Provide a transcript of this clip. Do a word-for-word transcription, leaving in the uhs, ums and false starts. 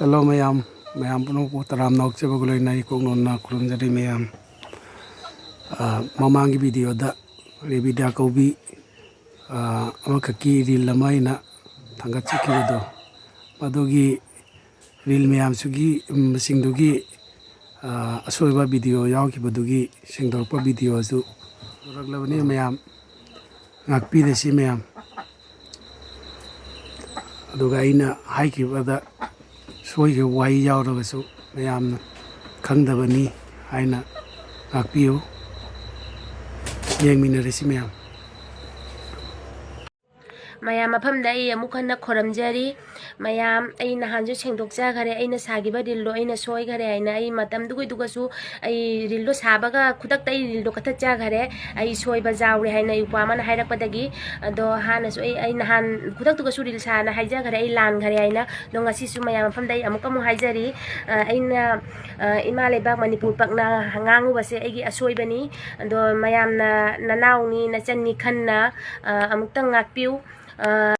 Hello ꯃꯌꯥꯝ, ꯃꯌꯥꯝ ꯄꯨꯝꯅꯃꯛꯄꯨ ꯇꯔꯥꯝꯅ ꯑꯣꯛꯆꯕꯒ ꯂꯣꯏꯅꯅ ꯏꯀꯣꯛ ꯅꯣꯟꯅ ꯈꯨꯔꯨꯝꯖꯔꯤ ꯃꯌꯥꯝ꯫ ꯑ, ꯃꯃꯥꯡꯒꯤ video ꯗ ꯔꯦꯕꯤꯗ꯭ꯌꯥ ꯀꯧꯕꯤ, ꯑ, ꯑꯃꯈꯛꯀꯤ reel ꯑꯃ ꯑꯩꯅ ꯊꯥꯡꯒꯠꯆꯈꯤꯕꯗꯣ, ꯃꯗꯨꯒꯤ reel ꯃꯌꯥꯝꯁꯤꯒꯤ, ꯎꯝ, ꯁꯤꯡꯗꯨꯒꯤ, ꯑ, ꯑꯁꯣꯏꯕ video ꯌꯥꯎꯈꯤꯕꯗꯨꯒꯤ ꯁꯦꯡꯗꯣꯔꯛꯄ video ꯁꯨ ꯄꯨꯔꯛꯂꯕꯅꯤ ꯃꯌꯥꯝ꯫ ꯉꯥꯛꯄꯤꯔꯁꯤ ꯃꯌꯥꯝ꯫ ꯑꯗꯨꯒ ꯑꯩꯅ ꯍꯥꯏꯈꯤꯕꯗ ꯁꯣꯏꯈꯤꯕ ꯋꯥꯍꯩ ꯌꯥꯎꯔꯒꯁꯨ ꯃꯌꯥꯝꯅ ꯈꯪꯗꯕꯅꯤ ꯍꯥꯏꯅ ꯉꯥꯛꯄꯤꯌꯨ꯫ ꯌꯦꯡꯃꯤꯟꯅꯔꯁꯤ ꯃꯌꯥꯝ꯫ ꯃꯌꯥꯝ ꯃꯐꯝꯗ ꯑꯩ ꯑꯃꯨꯛ ꯍꯟꯅ ꯈꯣꯏꯔꯝꯖꯔꯤ꯫ ꯃꯌꯥꯝ, ꯑꯩ ꯅꯍꯥꯟꯁꯨ ꯁꯦꯡꯗꯣꯛꯆꯈꯔꯦ, ꯑꯩꯅ ꯁꯥꯈꯤꯕ reel ꯗꯣ ꯑꯩꯅ ꯁꯣꯏꯈꯔꯦ ꯍꯥꯏꯅ꯫ ꯑꯩ ꯃꯇꯝꯗꯨꯒꯤꯗꯨꯒꯁꯨ ꯑꯩ reel ꯗꯣ ꯁꯥꯕꯒ ꯈꯨꯗꯛꯇ ꯑꯩ reel ꯗꯣ ꯀꯛꯊꯠꯆꯈꯔꯦ꯫ ꯑꯩ ꯁꯣꯏꯕ ꯌꯥꯎꯔꯦ ꯍꯥꯏꯅ ꯏꯄ꯭ꯋꯥ ꯑꯃꯅ ꯍꯥꯏꯔꯛꯄꯗꯒꯤ꯫ ꯑꯗꯣ ꯍꯥꯟꯅꯁꯨ ꯑꯩ, ꯑꯩ ꯅꯍꯥꯟ ꯈꯨꯗꯛꯇꯨꯒꯁꯨ reel ꯁꯥꯅ ꯍꯥꯏꯖꯈꯔꯦ, ꯑꯩ ꯂꯥꯟꯈꯔꯦ ꯍꯥꯏꯅ꯫ ꯑꯗꯣ ꯉꯁꯤꯁꯨ ꯃꯌꯥꯝ ꯃꯐꯝꯗ ꯑꯩ ꯑꯃꯨꯛꯀ ꯑꯃꯨꯛ ꯍꯥꯏꯖꯔꯤ, ꯑ, ꯑꯩꯅ, ꯑ, ꯏꯃꯥ ꯂꯩꯕꯥꯛ ꯃꯅꯤꯄꯨꯔ ꯄꯛꯅ ꯉꯥꯡꯉꯨꯕꯁꯦ ꯑꯩꯒꯤ ꯑꯁꯣꯏꯕꯅꯤ꯫ ꯑꯗꯣ ꯃꯌꯥꯝꯅ ꯅꯅꯥꯎꯅꯤ, ꯅꯆꯟꯅꯤ ꯈꯟꯅ, ꯑ, ꯑꯃꯨꯛꯇꯪ ꯉꯥꯛꯄꯤꯌꯨ꯫ ꯑ,